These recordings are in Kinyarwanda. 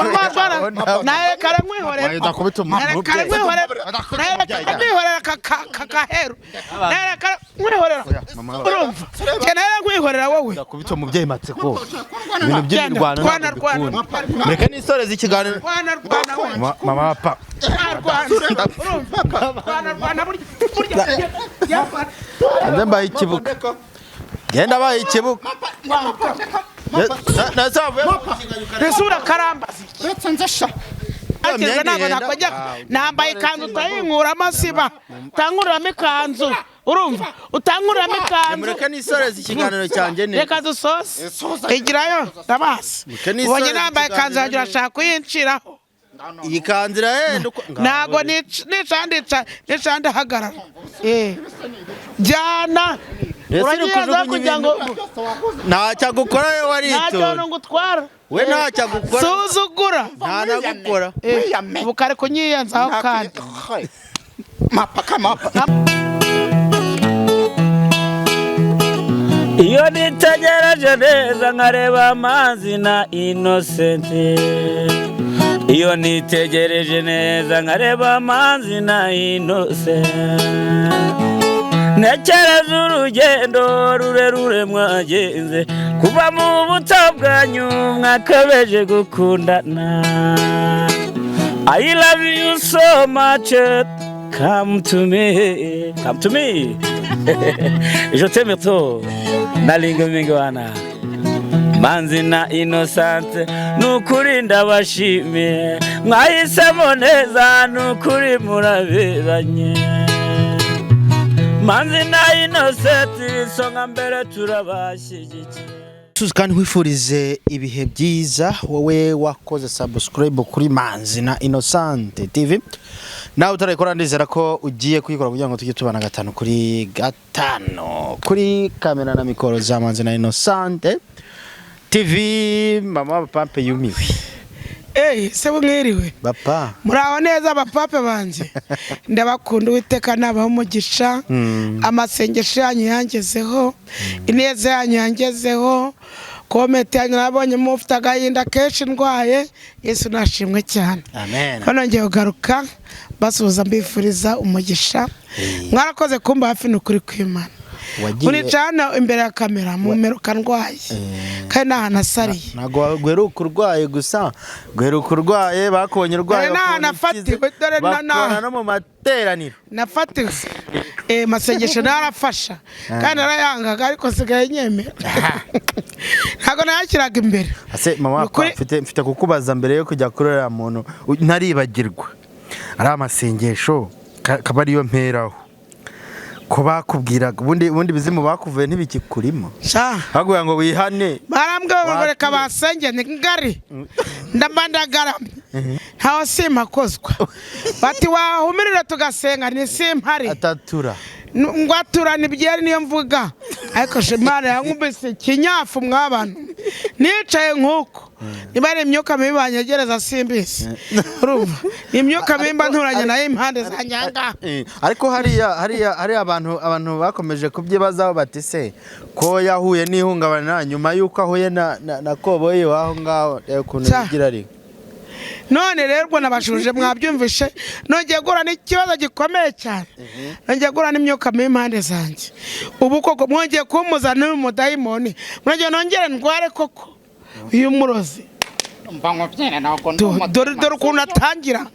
Rwana nawe kare nkwihorera. Wahita Nawe kare nkwihorera, nawe kare nkwihorera, kakaheru, nawe kare nkwihorera. Urumva, njye nawe nkwihorera wowe. Ndakubita umubyeyi, matsiko ibintu by'imirwano Rwana, ntabwo rwana. mbikunda. Mureke nisoreze ikiganiro. Rwana, rwana we. Mama papa. Rwana, urumva, rwana, rwana, burya burya yapfa. Nze mbaye ikibuga, genda baye ikibuga. Nazavuye. Ese urakarambaza iki? Uretse nze sha. Hakizwe, ntabwo nakojya nambaye ikanzu, utayinkuramo siba, utankuriramo ikanzu, urumva, utankuriramo ikanzu. Mureke nisoreze ikiganiro cyanjye neza. Reka dusose, igirayo ndabazi. Mureke nisoreze Ubonye nambaye ikanzu yanjye, ikiganiro. urashaka kuyinciraho. Iyi kanzu irahenda uko Ntabwo nica nica nica ndahagarara. Jyana. Ese uri Uragiyezaho kujugunya kugira ngo Ntacyo agukora we. Ntacyo Waritonda. ngutwara. We ntacyo agukora. Suzugura. Ntanagukora. Wiyame. Ubu kare kunyiyenzaho kandi. Mapa kamapa. Iyo nitegereje neza nkareba amazi na Innocent, iyo nitegereje neza nkareba amazi na Innocent, ntekereza urugendo rurerure mwagenze kuva mu buto bwanyu mwakabeje gukundana. I love you so much. Come to me, come to me. Je t'aime trop. Nalinga mingi wana. Manzi na Innocent, nukuri ndabashimiye, mwahisemo neza, nukuri muraberanye. Manzi na Innocent, isonga mbere, turabashyigikiye. Tuzi kandi nkwifurize ibihe byiza, wowe wakoze subscribe kuri Manzi na Innocent TV. Nawe utarayikora, ndizera ko ugiye kuyikora kugira ngo tujye tubana gatanu kuri gatanu kuri kamera na mikoro za Manzi na Innocent TV. Mama Pampe yumiwe. Eyi se, mwiriwe? Papa. Muraho neza, abapape banjye? Ndabakunda, Uwiteka nabaha umugisha. Amasengesho yanyu yangezeho, ineza yanyu yangezeho, comment yanyu nabonye mufite agahinda kenshi ndwaye. Yesu nashimwe cyane. Amen. Hano ngiye kugaruka basuhuza, mbifuriza umugisha. Mwarakoze kumba hafi, ni ukuri kw'Imana. Unica hano imbere ya kamera mumeruka ndwaye, kandi nta hantu asariye. Ntabwo guheruka urwaye gusa, guheruka urwaye bakubonye urwaye, Dore n'ahantu bakubona ukize, nafatiwe, dore bakubona no mu materaniro. Nafatiwe masengesho narafasha kandi narayangaga, ariko nsigaye nyemera, ntabwo nayashyiraga imbere. Ase mama, Ni ukuri- mfite kukubaza mbere yo kujya kuri uriya muntu, ntaribagirwa ari amasengesho kaba ariyo mperaho ko bakubwiraga. Ubundi bizimu bakuvuye ntibikikurimo? Sha. Bakubwira ngo wihane. Barambwiye ngo reka Watuye. basenge, ni ngari ndamba ndagaramye, ntawe simpakozwa. Bati wahumirire tugasenga, ni simpari. Atatura. Ngwaturana ibyeri niyo mvuga, ariko Imana yankubise ikinyafu mw'abantu nicaye nk'uko. Niba ari imyuka mibi banyegereza simbizi, urumva, ni imyuka mibi mba nturanye nayo impande zanjye aha ngaha. Ariko hariya abantu bakomeje kubyibazaho bati: "Se ko yahuye n'ihungabana nyuma y'uko ahuye na koboyi w'aho ngaho?" Reba ukuntu Cya. bigira ari None rero ubwo nabashuje, mwabyumvishe, nongeye guhura n'ikibazo gikomeye cyane, nongeye guhura n'imyuka mibi impande zanjye. Ubu koko mwongeye kumpuza n'uyu mudayimoni, mwongeye nongere ndware koko uyu murozi. Mba nkubwira, ntabwo ndi Dore ukuntu atangira,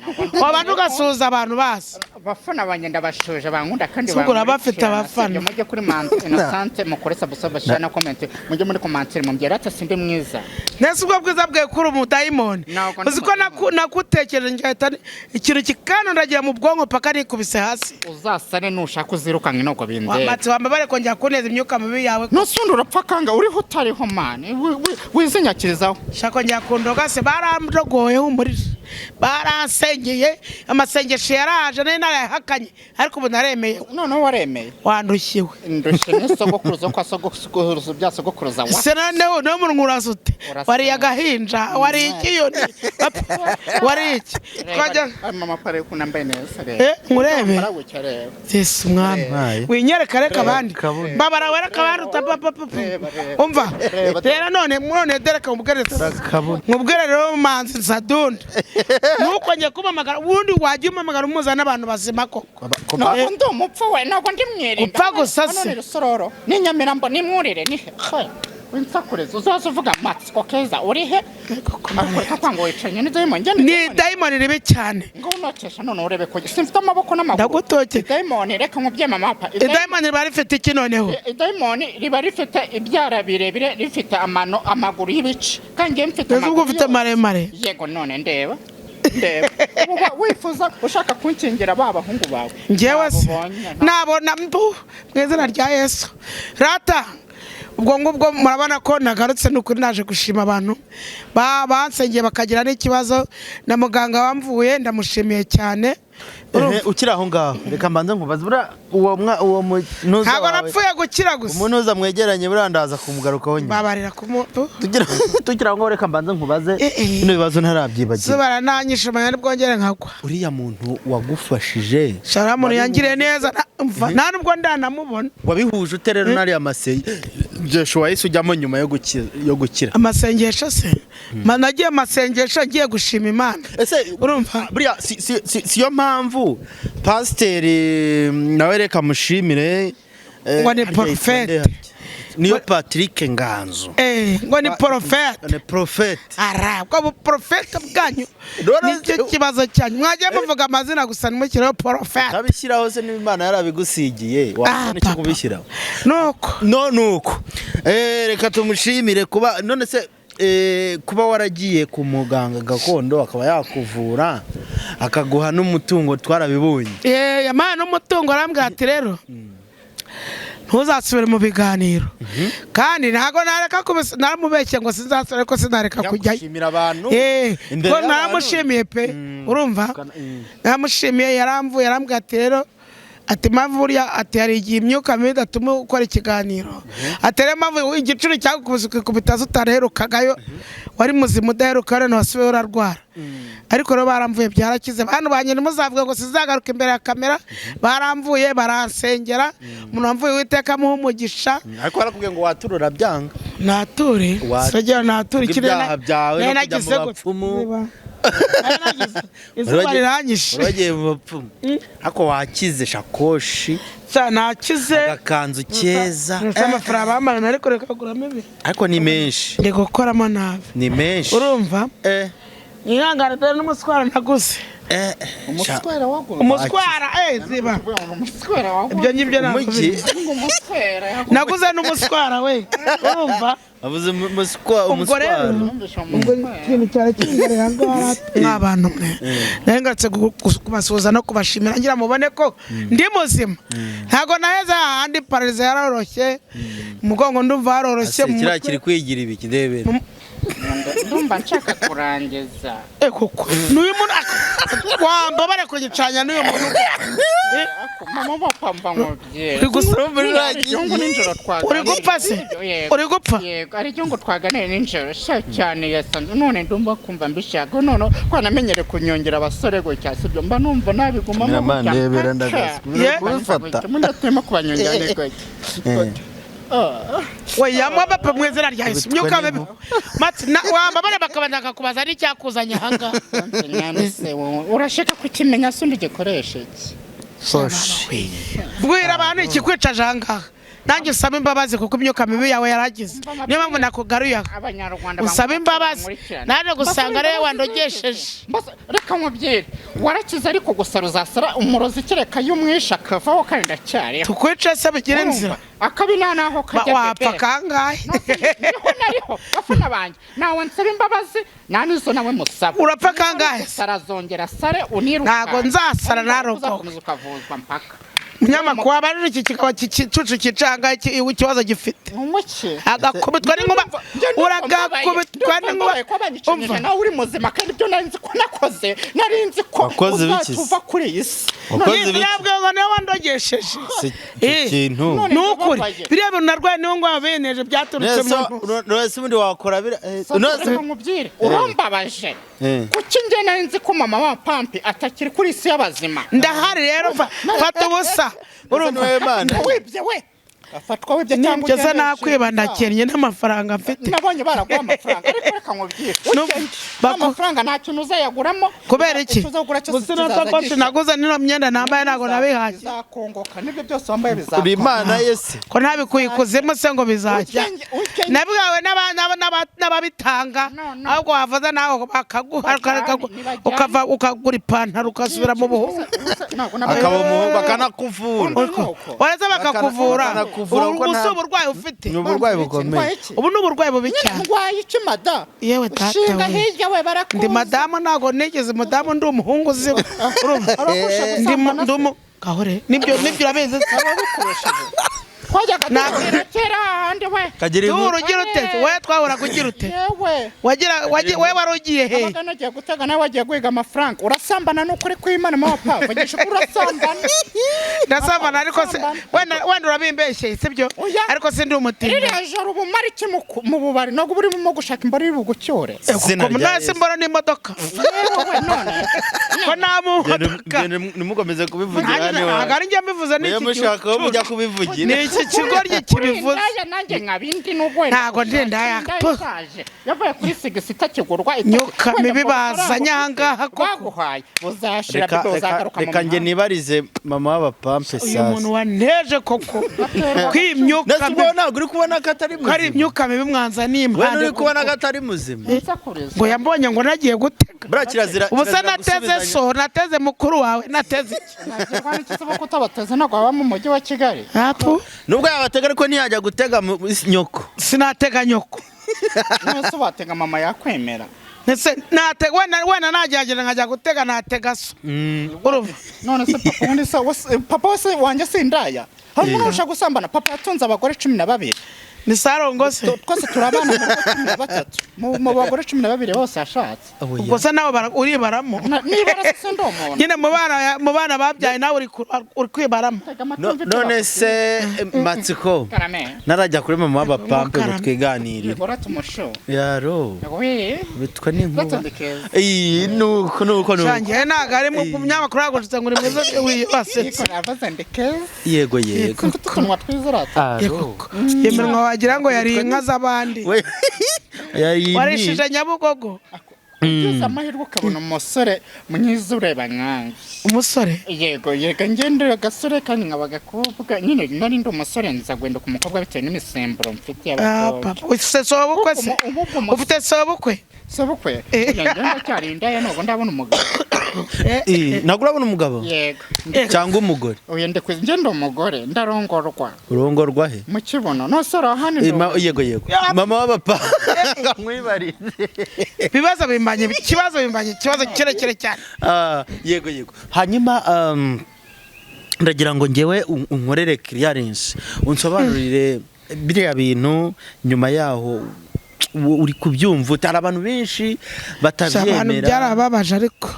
wabanje ugasuhuza abantu bazi. Abafana banjye ndabashuje, bankunda kandi Si ubwo uraba bafite bankurikirana. abafana. Sibyo, mujye kuri Manzi Innocent mukore subscribe, share na comment. Mujye muri commentaire mumbwira ati sindi mwiza. Nese ubwo bwiza bwawe kuri umudayimoni? Ntabwo ndi Uzi ko nakutekereje ngahita ikintu kikanondagira mu bwonko paka nikubise hasi. Uzasane nushaka uzirukanka ntabwo bindeba. Wamatse wambabare kongera kuneza imyuka mibi yawe. Nusundi urapfa kanga uriho utariho man, wizinyakirizaho. Shaka kongera kundoga se, barandogoye, humurije. Baransengeye, amasengesho yaraje, nari narayahakanye, ariko ubu naremeye. Noneho waremeye. Wandushyiwe. Ndushye n'isogokuruza kwa sogokuruza bya sogokuruza wa. Se noneho niyo muntu uraza ute? Urasa. Wariye agahinja, wariye ikiyoni, wariye iki? Twajya Reba, mama pare ukuntu ambaye neza, reba. Eh, nkurebe? Marabucya, reba. Yesu mwami. Mwaye. Winyereka, reka abandi. Kabone. Babara wereka abandi utapapapa. Reba, reba. Umva. Reba. Rero none dereka mubwire. Kabone. Mubwire rero Manzi Nsadunda. Nuko ngiye kumamagara, ubundi wajya umamagara umuza n'abantu bazima koko. Ntabwo ndi umupfu we, ntabwo ndi mwirinda. Upfa gusa Hano se. ni Rusororo, ni Nyamirambo, ni Mwurire, ni he? Winsakureza uzaza uvuga amatsiko keza uri he? Ariko reka kwanga wicaranye n'idayimoni, njye Ni ni dayimoni ribi cyane. Ngo unokesha none urebe ko simfite amaboko n'amaguru. Ndagutoke. Idayimoni, reka nkubye mama pa. Idayimoni riba rifite iki noneho? Idayimoni riba rifite ibyara birebire, rifite amano, amaguru y'ibice, kandi njye mfite Mbese ubwo amaguru ufite yose. maremare. Yego, none ndeba ndeba uba wifuza ushaka kunkingira ba bahungu bawe. Njyewe se Nabubonye, nabona mbu mu izina rya Yesu rata. Ubwo ngubwo murabona ko nagarutse, ni ukuri naje gushima abantu bansengeye bakagira n'ikibazo na muganga wamvuye, ndamushimiye cyane. Ehe, ukiri aho ngaho reka mbanze nkubaze, buriya uwo munuza Ntabwo wawe, napfuye gukira gusa. umunuza mwegeranye, buriya ndaza kumugarukaho nyuma. Babarira kumu Tukiri aho ngaho reka mbanze nkubaze Eh, eh. bino bibazo ntarabyibagira. Zuba nanyishe manya nibwongere nkagwa. Uriya muntu wagufashije, Sharamu yangiriye neza, umva, nta nubwo ndanamubona. Wabihuje ute rero n'ariya masengesho wahise ujyamo nyuma yo gukira? Amasengesho se? Nagiye amasengesho ngiye gushima Imana. Ese Urumva? buriya si yo mpamvu pasiteri nawe reka mushimire, Ngo ni harya prophet. yitwa nde harya? Niyo Patrick Nganzo. Eh, ngo ni porofete. Ni prophet. Ara ubwo buporofete bwanyu nicyo kibazo cyanyu, mwagiye muvuga amazina gusa ntimushyireho porofete. Ntabishyiraho se niba Imana yarabigusigiye wabona icyo Papa. kubishyiraho? Nuko. No nuko reka tumushimire kuba none se kuba waragiye ku muganga gakondo akaba yakuvura akaguha n'umutungo, twarabibonye. Eh, yampaye n'umutungo, arambwira ati rero ntuzasubire mu biganiro, kandi ntabwo nareka naramubeshye ngo sinzasubire, ariko sinareka kujyayo. Gushimira abantu imbere ko y'abantu. Naramushimiye pe, urumva? Naramushimiye, yaramvuye, arambwira ati rero, ati impamvu buriya, ati hari igihe imyuka mibi idatuma ukora ikiganiro, ati rero impamvu igicuri cyagukubise ukikubita utaherukagayo, wari muzima udaheruka, none wasubiye urarwara. Ariko rero baramvuye byarakize. Bantu banjye, ntimuzavuge ngo sinzagaruka imbere ya kamera. Baramvuye, baransengera, umuntu wamvuye Uwiteka amuha umugisha. Ariko barakubwiye ngo waturura byanga. Nature sogera nature. Ubwo ibyaha byawe no kujya mu Nagize gute? bapfumu. Nari nagize izuba riranyishe. Wari wagiye mu bapfumu ariko wakize shakoshi, Sha, nakize. agakanzu keza. Nfite amafaranga bamara ariko reka kuguramo ibi. Ariko ni menshi. Ndi gukoramo nabi. Ni menshi. Urumva? Mwihangane, dore n'umuswara naguze. Umuswera wagura. Umuswara, ziba. Umuswera wagura. Ibyo ngibyo ntabwo Umuki? bizi. Ngo umuswera yagura. Naguze n'umuswara we, urumva? Avuze Ubwo rero umuswaro. Numvise ubwo umuswera. ikintu cyari kingarira ngaha mw'abantu mwe, nari ngarutse kubasuhuza no kubashimira, ngira mubone ko ndi muzima, ntabwo naheze ahandi. Pararize yaroroshye, umugongo ndumva waroroshye mu Kiriya mutwe. kiri kwigira ibiki? Ndebera. Ndumva nshaka kurangiza. Koko n'uyu muntu wambabare kugicanya n'uyu muntu. Mama bapamba nkubyeyi. Uri gusa Hari igihugu nijoro twaganiriye. Uri gupfa se? Yego. Uri gupfa? Yego, hari igihugu twaganiriye nijoro sha cyane yasanze none ndumva kumva mbishaka none ko namenyere kunyongera abasore gutya, sibyo? Mba numva nabigumamo. Kameramani, gutya. ndebera ndagasa. Ye. Kubifata. Mudatema kubanyongera ni gutya. We yamwaba mu izina rya Yesu, Ubitwa myuka mibi. n'inkuba. Mati wambabare bakabanza bakakubaza n'icyakuzanye ahangaha. Nyanse wowe urashaka kukimenya se undi gikoresha iki? Bwira abantu ikikwicaje ahangaha, nanjye usaba imbabazi kuko imyuka mibi yawe yaragize, niyo mpamvu nakugaruye aha. Abanyarwanda Usaba imbabazi. bankurikirana. Naje gusanga Mbasaba ariwe imbabazi. wandogesheje. Reka nkubwire, warakize ariko gusa ruzasara umurozi kereka iyo umwishe akavaho, kandi ndacyariho. Tukwice se bigire inzira. Akabi nta naho kajya Wapfa bebe. kangahe? Niho nariho bafana banjye, nawe nsaba imbabazi nta n'izo nawe musaba. Urapfa kangahe se? Sara zongera sare uniruka. Ntago nzasara, narokoka. Uzakomeza ukavuzwa mpaka. Munyamakuru, wabajije iki kikaba kicucu kicanga ikibazo gifite. Umuki? Agakubitwa n'inkuba, uragakubitwa n'inkuba. Ko banyicanije. Umva. Nawe uri muzima, kandi ibyo nari nzi ko nakoze, nari nzi ko Wakoze ibiki se? uzatuva kuri iyi si. Wakoze ibiki? Yabwiwe ngo niwe wandogesheje. Si icyo kintu. None Ni ukuri. ndababaye. Biriya bintu narwaye niwo ngo wabineje byaturutse Nese mu nese ubundi wakora bira nese Reka nkubwire, urambabaje. Kuki njye nari nzi ko mama wa Pampi atakiri kuri isi y'abazima? Ndahari rero, fata ubusa, urumva? Niwe Mana. Wibye we, afatwa wibye cyangwa Nibyo se? ugendesha Nakwiba? ibyaha. Ndakennye n'amafaranga mfite. Nabonye baraguha amafaranga, ariko reka nkubwire, ukennye, amafaranga nta kintu uzayaguramo. Kubera iki? Icyo uzagura cyose Gusa ino kizaza sakoshi gishya. naguze n'ino myenda nambaye ntabwo nabihaye. Bizakongoka, nibyo byose wambaye Uri bizakongoka. Imana yese. Ko ntabikuye ikuzimu se ngo bizajya? Ukennye. Nabwawe n'ababitanga. No, no. Ahubwo wavuze nawe bakaguha, Nibajyane. ukava ukagura ipantaro ugasubira mu buhungu. Ntabwo Akaba umuhungu bakanakuvura. Waretse bakakuvura. Bakanakuvura Ubu kuko si uburwayi ufite. Ni uburwayi bukomeye. Ubu ni uburwayi bubi cyane. Ndwaye iki, mada? Yewe data Ushinga we. hirya we, barakuzi. Ndi madamu, ntabwo nigeze mudamu, ndi umuhungu uzi, urumva? Abakurusha Ndi gusambana ndi se? gahore, nibyo nibyo, urabizi se? Twajyaga Ntabwo- duhurira kera ahandi we. Kagira inkuru. Duhura ugira ute we? Twahuraga ugira ute? Yewe. Wagira we wari ugiye he? Nabaga nagiye gutega, nawe wagiye guhiga amafaranga. Urasambana n'ukuri kw'Imana, mama pa, vugisha ukuri, urasambana. Ndasambana, ariko se Urasambana. wenda urabimbeshyeye, sibyo? Oya. Ariko si ndi umutinda. Ririya joro uba umara iki mu bubari? Ntabwo uba urimo gushaka imboro iri bugucyure? Izina rya Nasi Yesu. mbona n'imodoka. Yewe, none Ko nta modoka. Genda, ntimukomeze kubivugira hano Ntabwo iwawe. ari njye mbivuze, ni Niyo iki mushaka aho mujya gicucu. kubivugira. Ni iki kigoryi Uri kibivuze. indaya, nanjye nkaba indi n'ubwo wenda Ntabwo ndi indaya. indaya ishaje yavuye kuri sigisi itakigurwa Nyuka wenda mibi ku mafaranga bazanye ufite ahangaha koko. baguhaye buzashira, Reka bido reka uzagaruka mu reka njye muhanda. nibarize mama w'abapampe Uyu sasa. muntu waneje koko kwimyuka Nese ubwo ntabwo uri kubona ko atari ko ari muzima? imyuka mibi mwanzaniye We impande nturi kubona ko koko. atari muzima? Nsakuriza. Ngo yambonye ngo nagiye gutega. Buriya kirazira Ubu se kirazira nateze gusubizanya. so nateze mukuru wawe, nateze iki? Nagirwa n'iki se ko utabateze? Ntabwo waba mu mujyi wa Kigali. Apu. Nubwo yabatega, ariko ntiyajya gutega nyoko. Sinatega nyoko. None se watega mama yakwemera? Ese natega, wenda nagerageza nkajya gutega, natega so, urumva? None se papa ubundi se papa wese wanjye si indaya? Hari umuntu urusha gusambana? Papa yatunze abagore 12. Ni sarongo se? Twese turi abana mu rugo 13, mu bagore 12 bose yashatse. Ubwo se nawe uribaramo? Niba se ndi umuntu. Nyine mu bana babyaye nawe uri kwibaramo. Tega amatwi No- wumve ibyo None bakubwira. se matsiko Karame. narajya kuri mama w'abapampe ngo Karame. twiganirire. Yego, rata umushu. Yaro. We. Bitwa n'inkuba. Gatondekeza. Iyi nuko nuko nuko. Shangiye ntabwo ari mu munyamakuru yagushitse ngo uri mwiza wasetse. Yego, navuze ndekeza. Yego yego. Kuko utunwa twiza rata. Aro. Iminwa wagira ngo yari inka z'abandi. We yari Warishije Nyabugogo. Ugize amahirwe ukabona umusore mwiza ureba nkanjye. Umusore? Yego yego, ngendera agasore kandi nkaba agakobwa nyine, nari ndi umusore nza gwenda ku mukobwa bitewe n'imisemburo mfite Ah, y'abakobwa. papa, ufite sobukwe se? Ufite sobukwe? Sobukwe? Eh. Ngenda cyari indaya, ntabwo ndabona umugabo. Ntabwo urabona umugabo Yego. cyangwa umugore? Oya, ndekwe, ngenda umugore, ndarongorwa. Urongorwa he? Mu kibuno nose urahani. Yego yego, mama w'abapa nkamwibarize. Ibibazo bimbanye, ikibazo bimbanye, ikibazo kirekire cyane. Ah, yego yego, hanyuma ndagira ngo ngewe unkorere clearance, unsobanurire biriya bintu nyuma yaho uri kubyumva ute? Hari abantu benshi Sha, abantu batabyemera. Byarababaje ariko.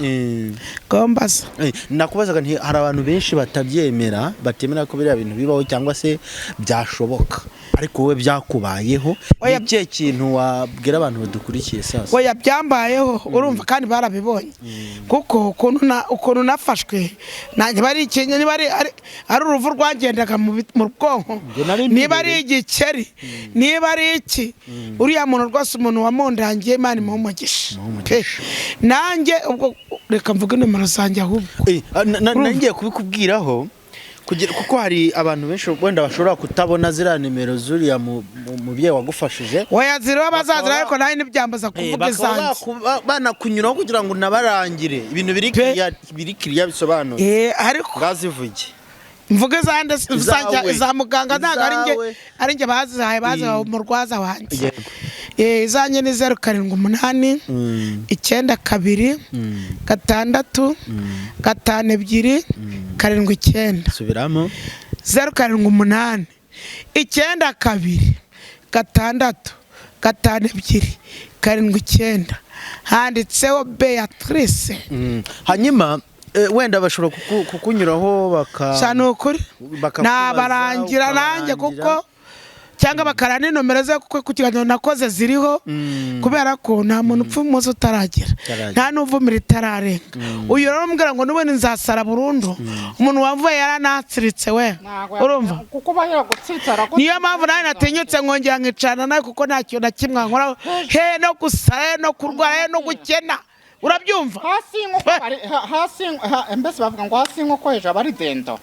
Gombaza. Nakubazaga nti hari abantu benshi batabyemera, batemera ko biriya bintu bibaho cyangwa se byashoboka, ariko wowe byakubayeho. Oya. Ni ikihe kintu wabwira abantu badukurikiye sasa? Oya, byambayeho, urumva, kandi barabibonye kuko ukuntu nafashwe nanjye bari ikintu, niba ari uruvu rwagendaga mu bwonko, Njye nari niba ari mbibereye. igikeri, niba ari iki, uriya muntu rwose, umuntu wamundangiye, Imana imuhe umugisha. Imuhe umugisha. Pe. Nanjye ubwo reka mvuge nomero zanjye ahubwo. Nangiye kubikubwiraho kugira kuko hari abantu benshi wenda bashobora kutabona ziriya nimero z'uriya mubyeyi wagufashije. Oya, ziriho abazazira, ariko nawe ntibyambuza kuvuga Bakaba izanjye. Banakunyuraho kugira ngo unabarangire ibintu biri Pe. biri kiriya bisobanuye. Ariko Ngazivuge. Mvuge izande? Izawe. Za muganga ntabwo ari njye. Izawe. Ari njye bazihaye, bazihaye umurwaza wanjye. Yego. Izanjye ni 078 92 6 52 79. Subiramo. 078 92 6 52 79, handitseho Beatrice. Hanyuma wenda bashobora kukunyuraho baka Sha, ni ukuri bakakubaza, nabarangira nanjye ukabarangira. Kuko cyangwa bakara n'inomero ze, kuko ku kiganiro nakoze ziriho, kubera ko nta muntu upfa umunsi utaragera, Utaragera. nta n'uvumira itararenga. Uyu rero umbwira ngo n'ubundi nzasara burundu, umuntu wavuye yaranatsiritse we, urumva? Kuko uba yagutsitara. Niyo mpamvu nawe natinyutse nkongera nkicarana nawe, kuko nta kintu na kimwe nkoraho, he no gusara, he no kurwara, he no gukena, urabyumva? Hasi y'inkoko hasi mbese bavuga ngo hasi y'inkoko hejuru aba ari dendo.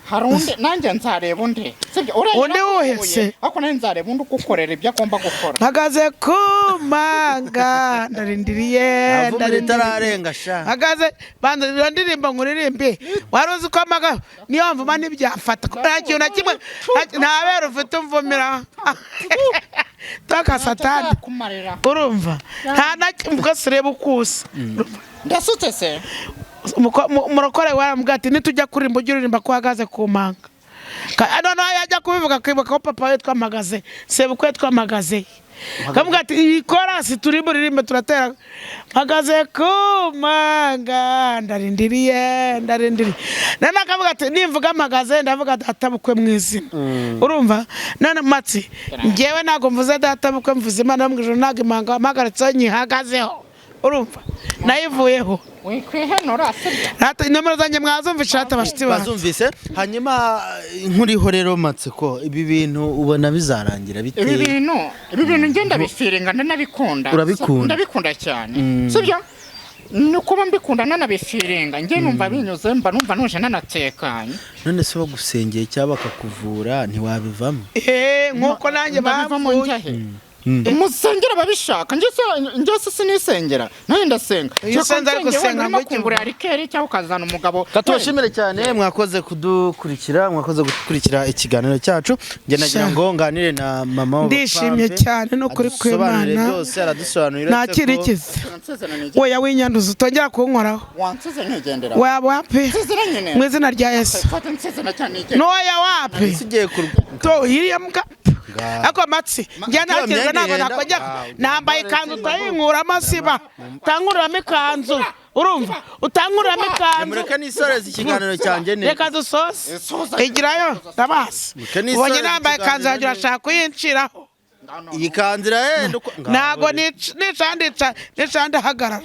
Hari undi, nanjye nzareba undi, sibyo? Uriya Undi wuhe yarakuvuye, se? Ariko nanjye nzareba undi ukukorera ibyo agomba gukora. Mpagaze ku manga ndarindiriye, Nta vumbi ndarindiriye. ritararenga sha. Mpagaze, banza iyo ndirimbo nkuririmbe. Wari uzi ko amaga niyo mvuma ntibyamfata, kuko nta kintu na kimwe, nta bere ufite umvumira toka satani. Kumarira. Urumva, nta na kimwe, ubwo se ureba uko usa. Ndasutse se? Umurokore waramubwira ati nitujya kuririmba ujye uririmba ko uhagaze ku manga. Noneho yajya kubivuga akibuka ko papa we twamagaze, sebukwe twamagaze, kamubwira ati iyi korasi turi buririmbe turatera mpagaze ku manga ndarindiriye, ndarindiriye. None akavuga ati nimvuga mpagaze ndavuga data bukwe mu izina, urumva? None matsi njyewe ntabwo mvuze data bukwe, mvuze Imana yo mu ijuru. Ntabwo imanga mpagaritseho nyihagazeho, urumva? Nayivuyeho. Wikwihenura, sibyo? Rata nomero zanjye mwazumvishe, rata bashitsi banjye. Bazumvise. Hanyuma nkuriho rero matsiko, ibi bintu ubona bizarangira bite? Ibi bintu ngenda bifiringa, ndanabikunda. Urabikunda? Ndabikunda cyane, sibyo? Ni kuba mbikunda nanabifiringa, njye numva binyuze, mba numva nuje nanatekanye. None se bagusengeye cyangwa bakakuvura ntiwabivamo? Nk'uko nanjye Ndabivamo. bamvuye. Njya he? Musengera ababishaka. Njye se sinisengera? Nanjye ndasenga. Iyo usenze ariko usenga urimo ngo iki? Kungurira rikeri cyangwa ukazana umugabo. Katubashimire cyane, mwakoze kudukurikira, mwakoze gukurikira ikiganiro cyacu. Njye nagira Sha. ngo nganire na mama w'abapampe. Ndishimye cyane, ni ukuri Adusobanurire kw'Imana. byose, aradusobanurira uretse ko- Ntakirikize. Wansezera nigende. Oya, winyanduza, utongera kunkoraho. Wansize nkigendera. Waba wapi? Nsezera nyine. Mu izina rya Yesu. Fata nsezera cyane nigende. Noya, wapi? Ese ugiye kurwa? To iriya mbwa. Ariko matsi njye Iyo ntakizwa myenda ntabwo ihenda. nakongera. Ah, Nambaye ikanzu, utayinkuramo, siba utankuramo ikanzu, urumva? Utankuramo ikanzu. Mureke nisoreze ikiganiro cyanjye neza. Reka dusoze. Soza. Igirayo ndabazi. Mureke nisoreze Ubonye nambaye ikanzu yanjye, ikiganiro. urashaka kuyinciraho? Iyi kanzu irahenda uko Ntabwo nica ndica nica ndahagarara.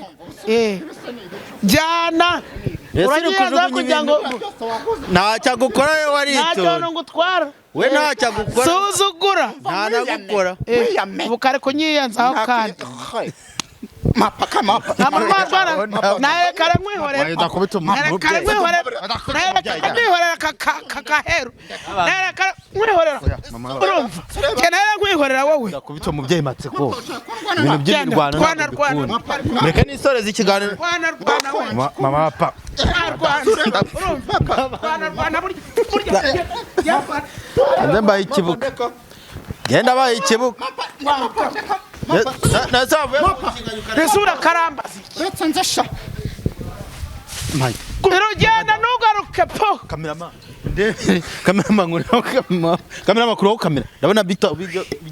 Jyana. Ese uri Uragiyezaho kujugunya kugira ngo Ntacyo agukora we. Ntacyo Waritonda. ngutwara. We ntacyo agukora. Suzugura. Nta nagukora. Wiyame. Ubu kare kunyiyenzaho kandi. Mapa kamapa. Nta muntu watwara nawe kare nkwihorera. Nawe kare nkwihorera, nawe kare nkwihorera kakaheru, nawe kare nkwihorera, urumva? Njye nawe nkwihorera wowe. Kubita umubyeyi matsiko, ibintu by'imirwano Rwana, ntabwo rwana. mbikunda. Mureke nisoreze ikiganiro. Rwana, rwana we. Mama pa. Rwana, urumva? Rwana, rwana, burya burya burya. Nze mbaye ikibuga, genda baye ikibuga. Nazavuye. Ese urakarambaza? Uretse nze sha. Urugenda ntugaruke po. Kamerama, kamerama, nkuriho kamera, kamerama, kuraho kamera, ndabona bita.